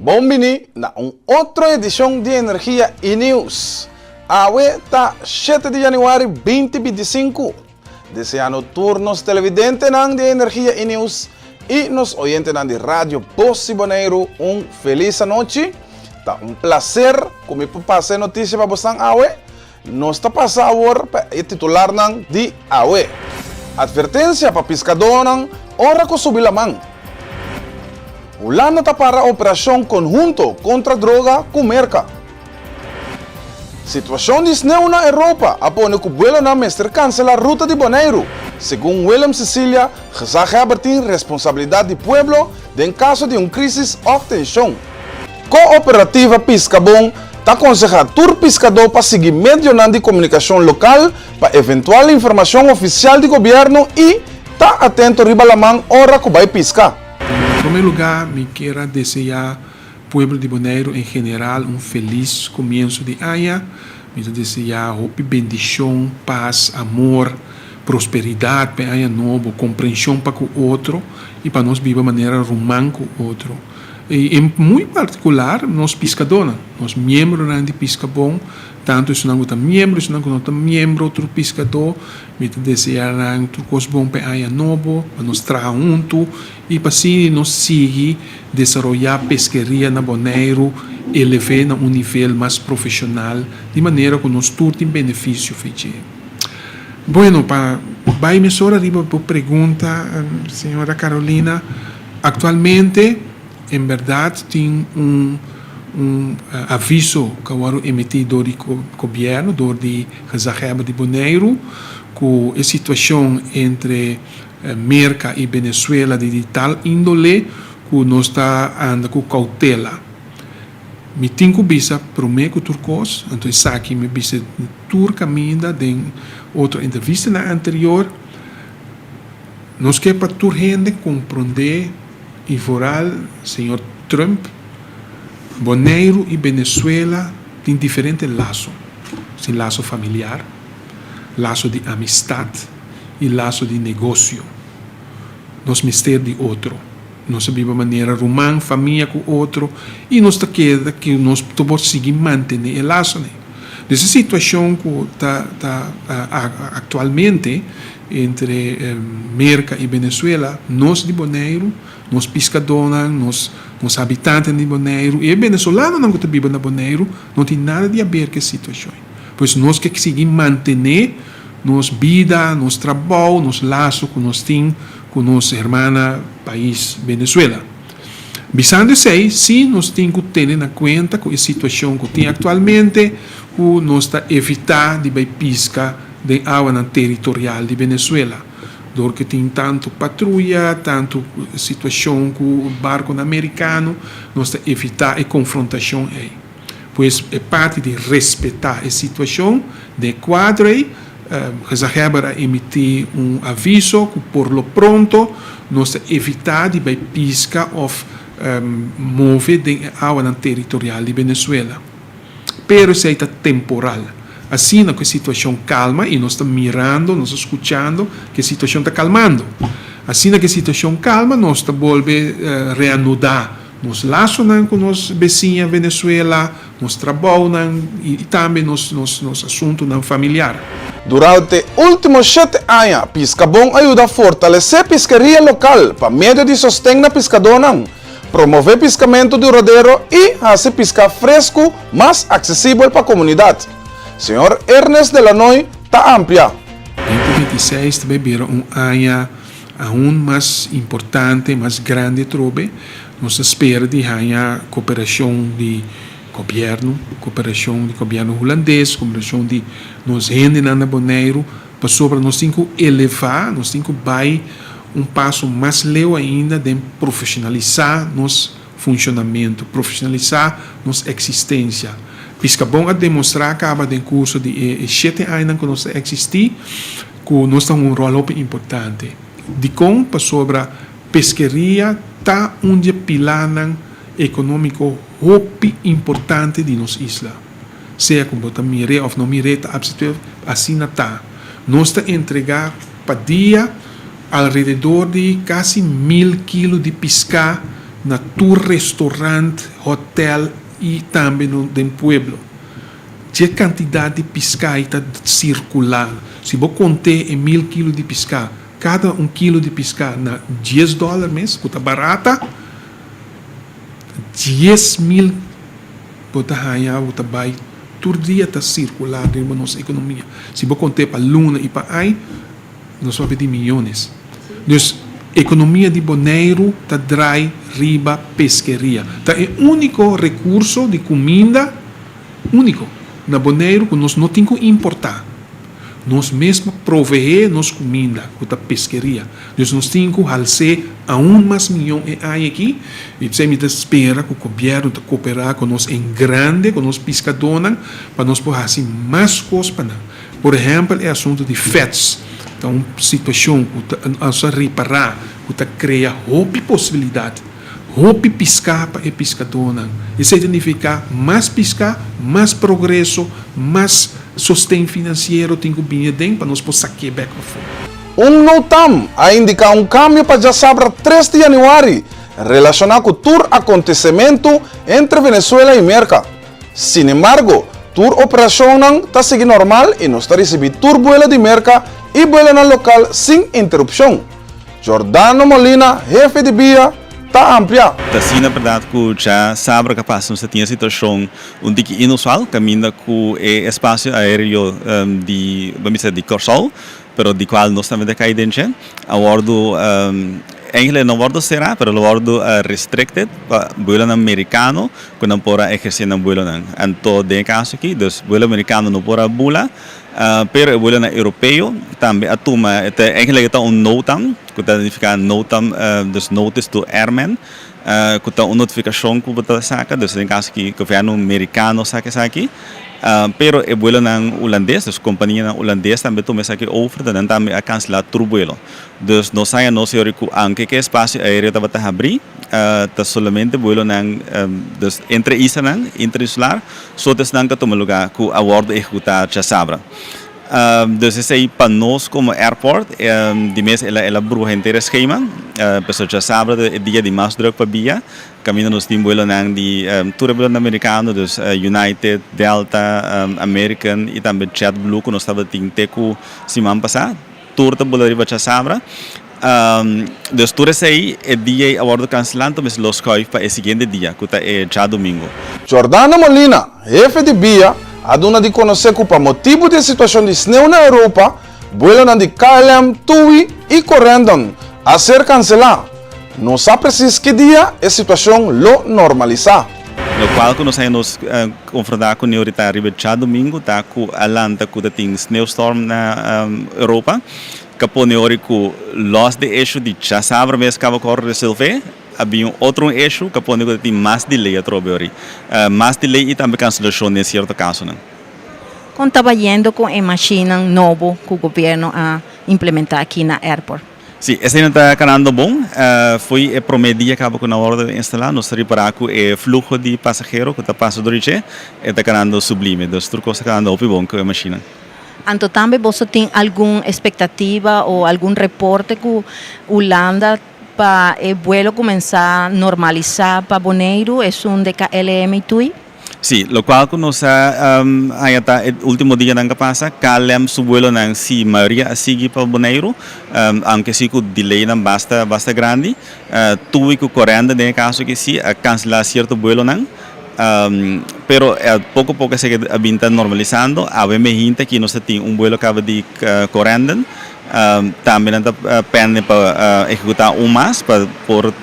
Bon bini na un otro edishon di Energia i News. Awe ta shete di yanüari binti bintisinku. Deseando tur nos televidentenan di Energia i News i nos oyentenan di Radio Bos di Boneiru un felis anochi. Ta un plaser ku mi por pasa e notisia pa bosan awe. Nos ta pasa awor pa e titularnan di awe. Atvertensia pa piskadónan ora ku subi laman. Hulanda ta para operashon konhunto kontra droga ku Merka. Situashon di sneu na Europa a pone ku buelonan mester kanselá ruta di Boneiru. Segun Willem Cecilia, gezaghebber tin responsabilidat di pueblo den kaso di un krísis òf tenshon. Kooperativa Piskabon ta konsehá tur piskadó pa sigui medionan di komunikashon lokal pa eventual informashon ofisial di gobièrnu i ta atento riba laman ora ku bai piska. Na promé lugá mi kier a deseá pueblo di Boneiru en general un felis komienso di aña. Mi ta deseá hopi bendishon, pas, amor, prosperidat pa e aña nobo, komprenshon pa ku otro i pa nos biba manera ruman ku otro. I en muy partikular nos piskadónan, nos miembronan di Piskabon, tantu esunnan ku ta miembro, esunnan ku no ta miembro, tur piskadó, mi ta deseá nan tur kos bon pa e aña nobo, pa nos traha huntu i pa asina nos sigui desaroyá peskeria na Boneiru, elev'é na un nivel mas profeshonal, di manera ku nos tur tin benefisio fi dje. Bueno, pa bai mesora riba bo pregunta, señora Carolina. Aktualmente, en bèrdat tin un un aviso ku a wòrdu emití dor di gobièrnu, dor di gezaghebber di Boneiru, ku e situashon entre Merka i Venezuela di di tal índole ku nos ta anda ku koutela. Mi tin ku bisa promé ku tur kos, anto esaki mi bisa tur kaminda den otro entrevistanan anterior, Nos ke pa tur hende komprondé i vooral señor Trump, Boneiru i Venezuela tin diferente laso, tin laso familiar, laso di amistat i laso di negosio. Nos mester di otro. Nos a biba manera ruman, famia ku otro i nos ta keda ku nos ta por sigui mantené e lasonan. Dus e situashon ku ta ta aktualmente entre Merka i Venezuela, nos di Boneiru, nos piskadónan, nos nos habitantenan di Boneiru i e venezolanonan ku ta biba na Boneiru no tin nada di haber ku e situashon. Pues nos ke sigui mantené nos bida, nos trabou, nos laso ku nos tin ku nos hermana pais Venezuela. Bisando esei, sí nos tin ku tene na kuenta ku e situashon ku tin aktualmente, ku nos ta evitá di bai piska den awanan teritorial di Venezuela, dor ku tin tantu patruya, tantu situashon ku barkonan merikano, nos ta evitá e konfrontashon ei. Pues e parti di respetá e situashon den e kuadro ei, Gezaghebber a emití un aviso ku por lo pronto nos ta evitá di bai piska òf move den e awanan teritorial di Venezuela. Pero esei ta temporal. Asina ku e situashon kalma i nos ta mirando, nos ta skuchando ku e situashon ta kalmando. Asina ku e situashon kalma nos ta bolbe reanudá Nos lasonan ku nos besiña Venezuela, nos trabounan i tambe nos nos asuntunan familiar. Durante último shete aña Piskabon a yuda fortalesé piskeria lokal pa medio di sosten na piskadónan, promové piskamentu duradero i hasi piská fresku mas aksesibel pa komunidat. Señor Ernest de Lanoy ta amplia. 2026 ta bai bira un aña Aun mas importante, mas grandi atrobe, nos ta spera di haña koperashon di gobièrnu, koperashon di gobièrnu hulandes, koperashon di nos hendenan na Boneiru, pasobra nos tin ku elevá, nos tin ku bai un paso mas leu ainda den profeshonalisá nos funshonamentu, profeshonalisá nos eksistensia. Piskabon a demostrá kaba den kurso di e shete añanan ku nos ta eksistí, ku nos ta hunga un ròl hopi importante. Dikon? Pasobra peskeria ta un di e pilánan ekonómiko hopi importante di nos isla. Sea ku bo ta mir'é òf no mir'é, ta apsitué asina ta. Nos ta entregá pa dia alrededor di kasi mil kilo di piská. na tur restaurant, hotel i tambe den pueblo. Dje kantidat di piská ei ta sirkulá. Si bo kont'é e 1000 kilo di piská, kada un kilo di piská na 10 dòler mes, ku ta barata, 10.000 bo ta haña, bo ta bai tur dia ta sirkulá den nos ekonomia. Si bo kont'é pa luna i pa aña, nos ta di miónes. Dus ekonomia di Boneiru ta drai riba peskeria. Ta e úniko rekurso di kuminda úniko na Boneiru ku nos no tin ku importá. Nos mes proveé nos kuminda ku ta peskeria. Dus nos tin ku hals'é aun mas mihó e aña aki i semper ta spera ku gobièrnu ta kooperá ku nos en grande, ku nos piskadónan, pa nos por hasi mas kos pa nan. Por ehèmpel, e asuntu di FETS. Ta un situashon ku nos a ripará ku ta krea hopi posibilidat, hopi piská pa e piskadónan. Esei ta nifiká mas piská, mas progreso, mas sosten finansiero tin ku bini aden pa nos por sak'é bèk afó. Un NOTAM a indiká un kambio pa djasabra 3 di yanüari relashoná ku tur akontesimentu entre Venezuela i Merka. Sin embargo, tur operashonnan ta sigui normal i nos ta risibí tur buelo di Merka i buelonan lokal sin interupshon. Jordano Molina, hefe di BIA, ta amplia. Asina, na berdat ku djasabra ku a pasa nos tabatin situashon un tiki inusual, kaminda ku e espasio aéreo di, ban bisa, di Kòrsou, pero di kual nos tambe ta kai den dje, a wòrdu eigenlijk no wòrdu será, pero a wòrdu restricted pa buelonan merikano ku nan por a ehersé nan buelonan. Anto den e kaso aki, dus buelo merikano no por a bula, pero e buelonan europeo tambe a tuma, eigenlijk ta un NOTAM, ku ta signifiká NOTAM, dus Notice to Airmen, ku ta un notifikashon ku bo ta saka, dus den e kaso aki gobièrnu merikano saka esaki. Pero e buelonan hulandes, dus kompanianan hulandes tambe tuma esaki over, nan tambe a kanselá tur buelo. Dus nos haña nos yori ku aunke ku e espasio aéreo tabata habrí, ta solamente buelonan, dus entre islanan, interinsular, so ta esnan ku a tuma lugá ku a wòrdu ehekutá djasabra. Dus esei pa nos komo airport, di mes el a el a bruha henter e skema, pasobra djasabra ta e dia di mas drùk pa bia. Kaminda nos tin buelonan di tur e buelonan merikano, dus United, Delta, American i tambe JetBlue ku nos tabatin te ku siman pasá. Tur ta bula riba djasabra. Dus tur esei e dia ei a wòrdu kanselá, anto mester lo skùif pa e siguiente dia ku ta e djadumingu. Jordano Molina, hefe di BIA, a duna di konosé ku pa motibu di e situashon di sneu na Europa, buelonan di KLM, TUI i Corendon a ser kanselá. No sa presis ki dia e situashon lo normalisá. Lokual ku nos a nos konfrontá ku neorita riba djadumingu ta ku a lanta ku ta tin sneeuwstorm na Europa, ku a pone ori ku lòs di eshu di djasabra mes kaba ku a resolvé, a bin un otro un eshu ku a pone ku ta tin mas delay atrobe ori. Mas delay i tambe kanselashon den sierto kasonan. Kon ta bayendo ku e mashinnan nobo ku gobièrnu a implementá aki na airport? Sí, esei nan ta kanando bon. Fo'i e promé dia kaba ku nan wòrdu instalá, nos ta ripará ku e fluho di pasahero ku ta pasa dor di dje, e ta kanando sublime. Dus tur kos ta kanando hopi bon ku e mashinnan. Anto tambe boso tin algun espektativa o algun reporte ku Hulanda pa e buelo kuminsá normalisá pa Boneiru, esun di KLM i TUI? Sí, lokual ku nos a haña ta e último dianan ku a pasa, KLM su buelonan sí mayoria a sigui pa Boneiru, aunke sí ku delaynan basta basta grandi. TUI ku Corendon den e kaso aki sí a kanselá sierto buelonan, pero poko poko esaki a bin ta normalisando. Awe mehinta aki nos ta tin un buelo kaba di Corendon, tambe nan ta pende pa ehekutá un mas pa por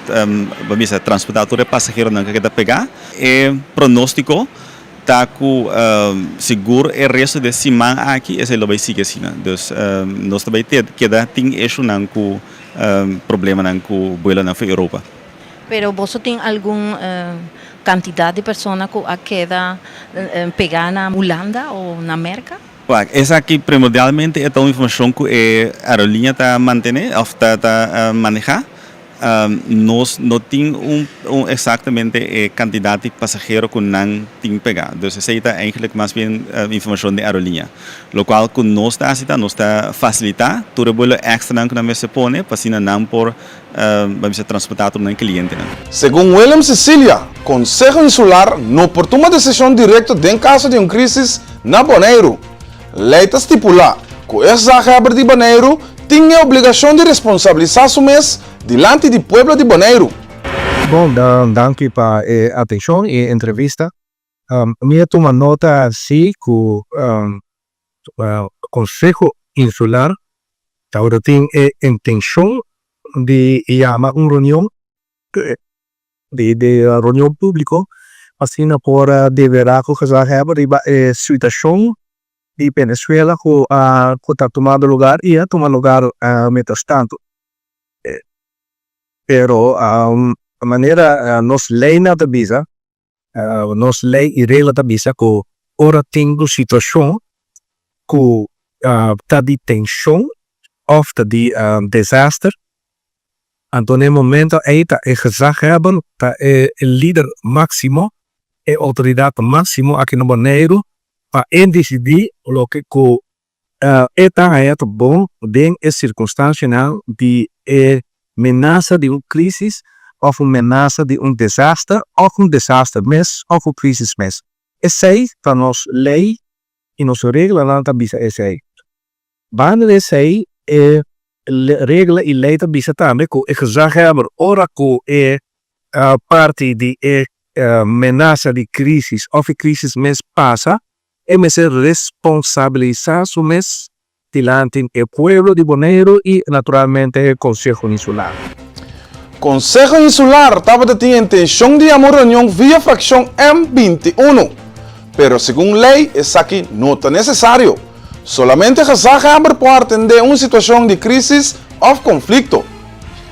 bo bisa transportá tur e pasaheronan ku a keda pegá. E pronóstiko ta ku sigur e resto di e siman aki esei lo bai sigui asina. Dus nos ta bai keda tin eshunan ku problemanan ku buelonan for Europa. Pero boso tin algun kantidat di persona ku a keda pegá na Hulanda o na Merka? Wak, esaki primordialmente e ta un informashon ku e aerolínea ta mantené òf ta manehá. Nos no tin un un exactamente e cantidad di pasahero cu nan tin pega. Dus esey ta eigenlijk mas bien informacion di aerolinea. Locual cu nos ta haci ta nos ta facilita tur e vuelo extranan cu nan mester pone pa asina nan por ban bisa transporta tur nan clientenan. Segun Willem Cecilia, Konseho Insular no por tuma desishon direkto den kaso di un krísis na Boneiru. Lei ta stipulá ku e gezaghebber di Boneiru tin e obligashon di responsabilisá su mes dilanti di pueblo di Boneiru. Bon, danki pa e atenshon i e entrevista. Mi a tuma nota si ku Konseho Insular tabata tin e intenshon di yama un reunion di reunion públiko pa asina por deberá ku gezaghebber riba e situashon di Venezuela ku ku ta tumando lugar i a tuma lugar mientras tanto. Pero manera nos leynan ta bisa, nos ley i regla ta bisa ku ora tin un situashon ku ta di tenshon òf ta di desaster, anto na e momento ei ta e gezaghebber, ta e lider máksimo, e outoridat máksimo aki na Boneiru pa e disidí loke ku E ta haña ta bon den e sirkunstansianan di e menasa di un krísis òf un menasa di un desaster òf un desaster mes òf un krísis mes. Esei ta nos lei i nos reglanan ta bisa esei. Banda di esei e regla i lei ta bisa tambe ku e gezaghebber ora ku e parti di e menasa di krísis òf e krísis mes pasa, E mester responsabilisá su mes dilanti e pueblo di Boneiru i naturalmente e Konseho Insular. Konseho Insular tabata tin intenshon di yama un reunion via frakshon M 21, pero segun lei esaki no ta nesesario. Solamente gezaghebber por atendé un situashon di krísis òf konflikto.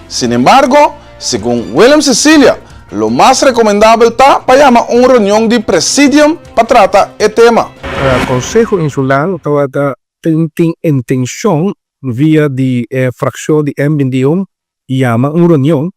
Sinembargo, segun Willem Cecilia, lo mas rekomendabel ta pa yama un reunion di presidium pa trata e tema. Konseho Insular tabata tin intenshon via di e frakshon di M 21 yama un reunion.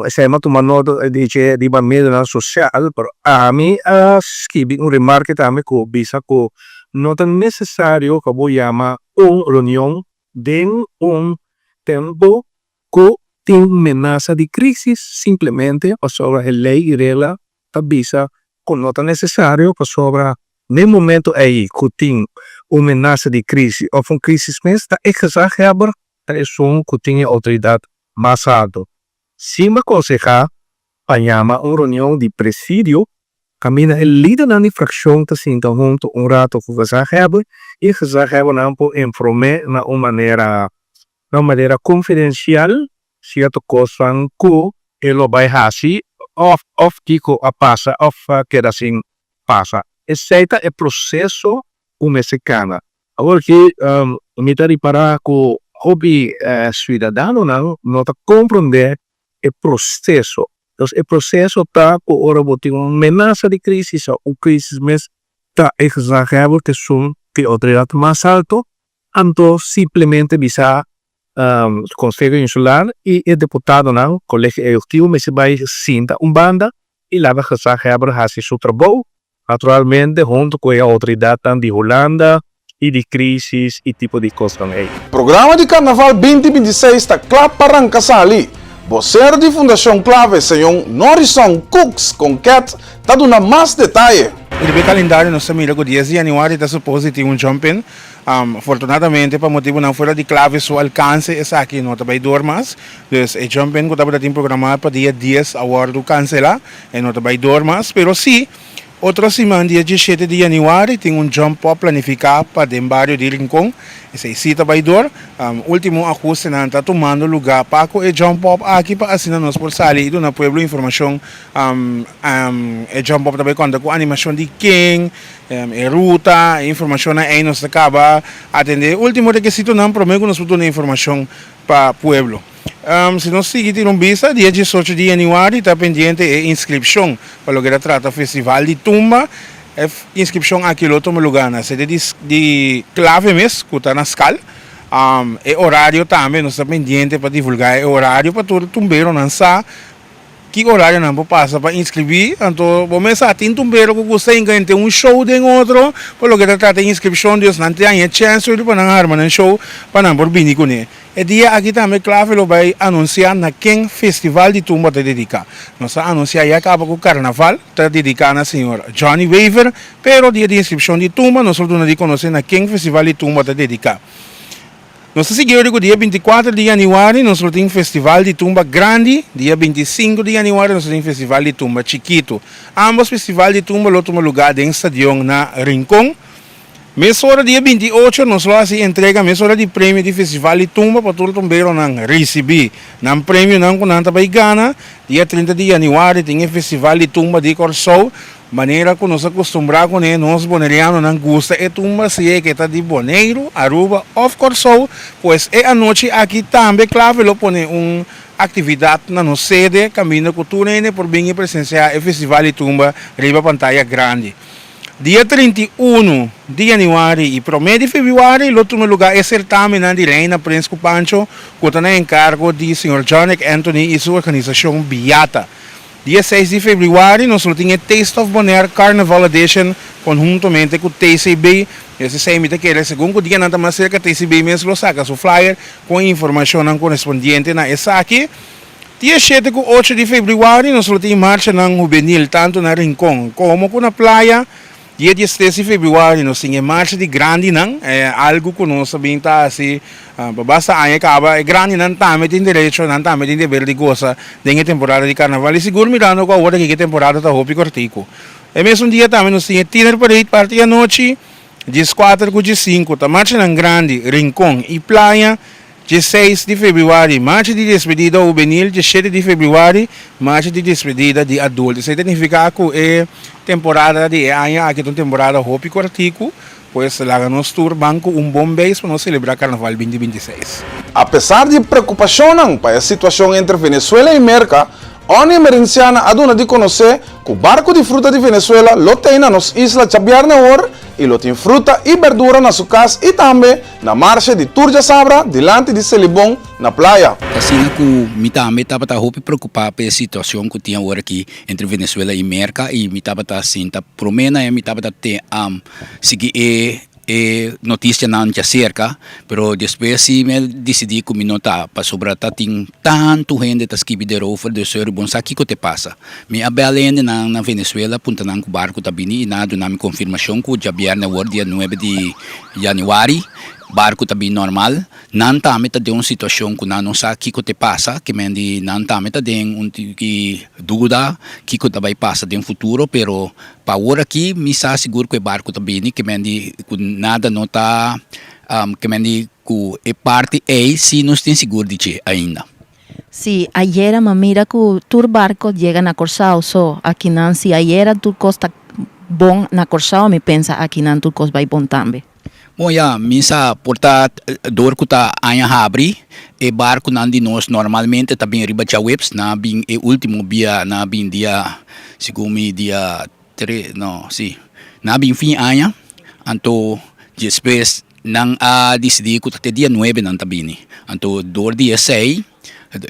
Esei mi a tuma nota di dje riba medionan sosial, pero ami a skibi un remarke tambe ku bisa ku no ta nesesario pa bo yama un reunion Den un tempu ku tin menasa di krísis simplemente pasobra e lei i regla ta bisa ku no ta nesesario pasobra n'e momento ei ku tin un menasa di krísis òf un krísis mes ta e gezaghebber ta esun ku tin e outoridat mas altu. Si mi konsehá pa yama un reunion di presidio kaminda e lidernan di frakshon ta sinta huntu un rato ku gezaghebber i e gezaghebbernan por inform'é na un manera na un manera konfidensial sierto kosnan ku e lo bai hasi òf òf kiko a pasa òf a keda sin pasa. Esei ta e proseso ku mester kana. Awor ki mi ta ripará ku hopi siudadanonan no ta komprondé e proseso. Entonces e proseso ta ku ora bo tin un menasa di krisis o un krisis mes ta e gezaghebber ta esun ku e outoridat mas alto, anto simplemente bisa Konseho Insular i e deputadonan, Kolegio Ehekutivo mester bai sinta un banda i laga gezaghebber hasi su trabou Naturalmente hunto cu e autoridadnan di Hulanda y di crisis y tipo di cosnan ey. Programa di Carnaval 2026 ta kla pa ranka sali. Bosero di Fundashon Clave, señon Norison Cooks Conquet ta duna mas detaye. Riba e kalendario nos ta mira ku dies di yanüari ta supos di tin un jump-in. Afortunadamente pa motibunan fuera di Clave su alkanse esaki no ta bai dor mas. Dus e jump-in ku tabata tin programá pa dia dies a wòrdu kanselá. E no ta bai dor mas, pero sí, otro siman dia diesshete di yanüari tin un jump pop planifiká pa den bario di Rincon. Esei sí ta bai dor. Último ahustenan ta tumando lugá pa ku e jump pop aki pa asina nos por sali i duna pueblo informashon. E jump pop ta bai konta ku animashon di ken, e ruta, e informashonnan ei nos ta kaba atendé. Último rekisitonan promé ku nos por duna informashon pa pueblo. Si nos sigui tira un bista, dia diesocho di yanüari ta pendiente e inskripshon pa loke ta trata Festival di Tumba. E inskripshon aki lo tuma lugá na sede di Clave mes, ku ta na Skal. E orario tambe nos ta pendiente pa divulgá e orario pa tur tumberonan sa ki orario nan por pasa pa inskribí. Anto bo mes sa tin tumbero ku gusta hinka henter un show den otro pa loke ta trata inskripshon dus nan tin haña chèns pa nan harma nan show pa nan por bini kuné. E dia aki tambe Clave lo bai anunsiá na ken Festival di Tumba ta dediká. Nos a anunsiá ya kaba ku Karnaval ta dediká na señor Johnny Wever, pero dia di inskripshon di Tumba nos lo duna di konosé na ken Festival di Tumba ta dediká. Nos ta sigui ori ku dia 24 di yanüari nos lo tin Festival di Tumba grandi, dia 25 di yanüari nos lo tin Festival di Tumba chikitu. Ambos Festival di Tumba lo tuma lugá den stadion na Rincon. Mesora dia 28 nos lo hasi entrega mesora di premio di Festival di Tumba pa tur tumberonan risibi nan premionan ku nan ta bai gana. Dia 30 di yanüari tin e Festival di Tumba di Kòrsou. Manera ku nos a kustumbrá kuné nos bonerianonan gusta e tumba sea ke ta di Boneiru, Aruba òf Kòrsou. Pues e anochi aki tambe Clave lo pone un aktividat na nos sede kaminda ku tur hende por bin i presensiá e Festival di Tumba riba pantaya grandi. Dia 31 di yanüari i promé di febrüari lo tuma lugá e sertámennan di Reina Prins ku Pancho ku ta na enkargo di señor Johnick Anthony i su organisashon Biata. Dia 6 di febrüari nos lo tin e Taste of Bonaire Carnival Edition konhuntamente ku TCB. Esei mi ta kere segun ku dianan ta mas serka TCB mes lo saka su flyer ku e informashonnan korespondiente na esaki. Dia shete ku ocho di febrüari nos lo tin marchanan hubenil tantu na Rincon komo ku na Playa. Dia diestres di febrüari nos tin e marcha di grandinan, algu ku nos a bin ta hasi pa basta aña kaba. E grandinan tambe tin derecho, nan tambe tin deber di gosa den e temporada di karnaval i sigur mirando ku awor aki e temporada ta hopi kòrtiku. E mesun dia tambe nos tin e Tiener Parade parti anochi dieskuater ku diesinku ta marchanan grandi Rincon i Playa. 16 di febrüari, marcha di despedida hubenil, 17 di febrüari, marcha di despedida di adulto. Esei ta nifiká ku e temporada di e aña aki ta un temporada hopi kòrtiku, pues laga nos tur ban ku un bon beis pa nos selebrá Karnaval 2026. Apesar di preokupashonnan pa e situashon entre Venezuela i Merka, Ony Emerenciana a duna di konosé ku barku di fruta di Venezuela lo tei na nos isla djabièrnè awor i lo tin fruta i bèrdura na su kas i tambe Na marshe di tur djasabra dilanti di Selibon na playa. Asina ku mi tambe tabata hopi preokupá pa e situashon ku tin awor aki entre Venezuela i Merka i mi tabata sinta promé na e mi tabata te sigui e e notisianan djaserka pero despues si mi a disidí ku mi no ta pasobra ta tin tantu hende ta skibi derover dus seur bon sa kiko te pasa. Mi a bèl hendenan na Venezuela punta nan ku barku ta bini i nan a duna mi konfirmashon ku djabièrnè awor dia nuebe di Januari, barku ta bin normal. Nan tambe ta den un situashon ku nan no sa kiko te pasa, ke men di nan tambe ta den un tiki duda kiko ta bai pasa den futuro, pero pa awor aki mi sa sigur ku e barku ta bini, ke men di ku nada no ta, ke men di ku e parti ei si nos tin sigur di dje ainda. Si ayera m'a mira ku tur barko yega na Kòrsou, so akinan si ayera tur kos ta bon na Kòrsou mi pensa akinan tur kos bai bon tambe. Bon ya, mi sa por ta dor ku ta aña habri e barkunan di nos normalmente ta bin riba djaweps, nan a bin e ultimo bia nan a bin dia segun mi dia tres no si nan a bin fin aña anto despues Nan a disidí ku ta te dia nuebe nan ta bini. Anto dor di esei,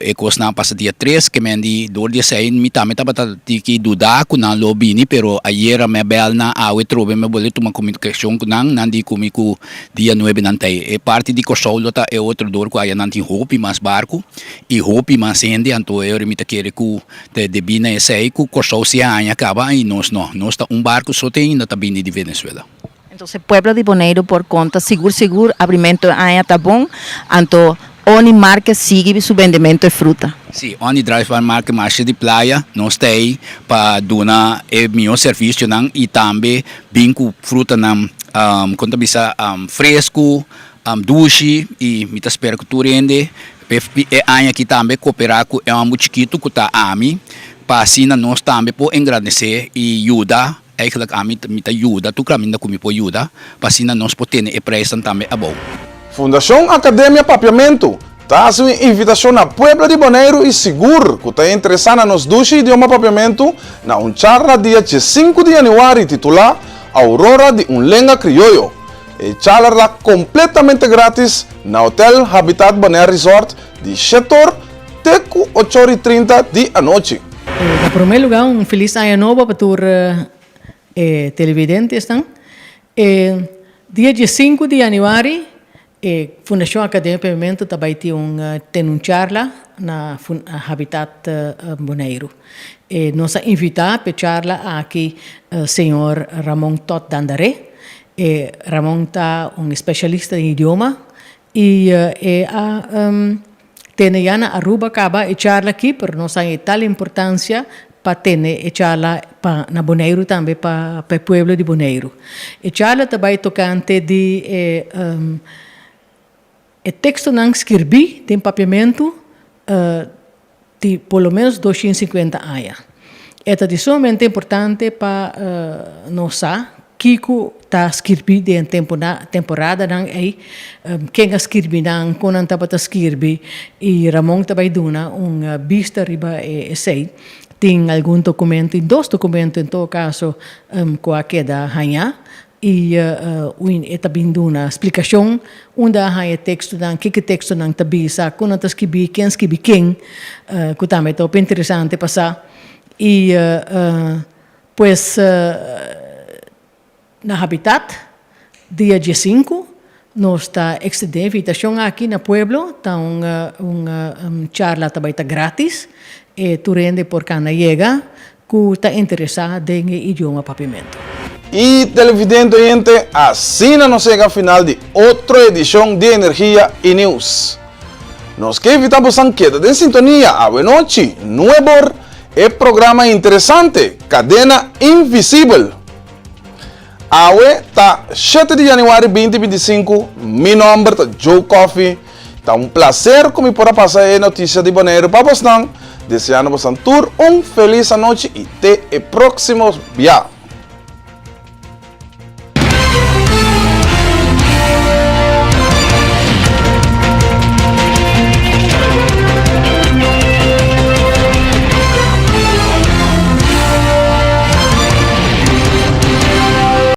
e kosnan a pasa dia tres, ke men di dor di esei mi tambe tabata tiki dudá ku nan lo bini, pero ayera mi a bèl nan, awe trobe mi a bolbe tuma komunikashon ku nan, nan di ku mi ku dia nuebe nan ta ei. E parti di Kòrsou lo ta e otro dor ku aya nan tin hopi mas barku i hopi mas hende, anto e ora mi ta kere ku ta debí na esei ku Kòrsou si a haña kaba i nos no. Nos ta un barku so te ainda ta bini di Venezuela. Entonces pueblo di Boneiru por konta sigur sigur abrimento e aña ta bon, anto Oni Market sigui su bendemento e fruta. Sí, Oni Drive Bar Market Marshe di Playa, nos ta ei pa duna e mihó servisionan i tambe bin ku frutanan kon ta bisa fresku, dushi i mi ta spera ku tur hende e aña aki tambe koperá ku e hòmber chikitu ku ta ami pa asina nos tambe por engrandesé i yuda. Eigenlijk ami mi ta yuda tur kaminda ku mi por yuda pa asina nos por tene e prijsnan tambe abou. Fundashon Akademia Papiamentu ta hasi un invitashon na pueblo di Boneiru i sigur ku ta interesá na nos dushi idioma Papiamentu na un charla dia 15 di yanüari titulá Aurora di un lenga krioyo. E charla ta kompletamente gratis na Hotel Habitat Bonaire Resort di shetor te ku ochor i trinta di anochi. Na promé lugá un felis aña nobo pa tur e televidentesnan. E dia diesinku di yanüari e Fundashon Akademia Papiamentu ta bai tin un tene un charla na Habitat Boneiru. E nos a invitá p'e charla aki señor Ramon Todd Dandaré. E Ramon ta un spesialista den idioma i e a tene ya na Aruba kaba e charla aki, pero nos haña e tal importansia pa tene e charla pa na Boneiru tambe pa pa e pueblo di Boneiru. E charla ta bai tokante di e e tekstonan skirbí den papiamentu di por lo menos 250 aña. E ta di sumamente importante pa nos sa kiko ta skirbi den e temporadanan ei, ken a skirbi nan, kon nan tabata skirbi i Ramon ta bai duna un bista riba esei. Tin algun documento, tin dos documento en todo caso ku a keda hañá I un e ta bin duna splikashon unda a haña e tekstonan, kiko e tekstonan ta bisa, kon nan ta skibí, ken skibi ken, ku tambe ta hopi interesante pa sa. I pues na Habitat dia diesinku nos ta ekstendé invitashon aki na pueblo, ta un un charla ta bai ta gratis, e tur hende por kana yega. Ku ta interesá den e idioma papiamentu. I televidente oyente, asina nos yega final di otro edishon di Energia i Nieuws. Nos ke invitá bosan keda den sintonia awenochi nuebor e programa interesante Kadena Invisibel. Awe ta shete di januari binti 25, mi nomber ta Joe Coffie. Ta un placer cu mi por a pasa e noticia di Boneiru pa bosnan, deseando bosnan tur un feliz anochi y te e proximo bia.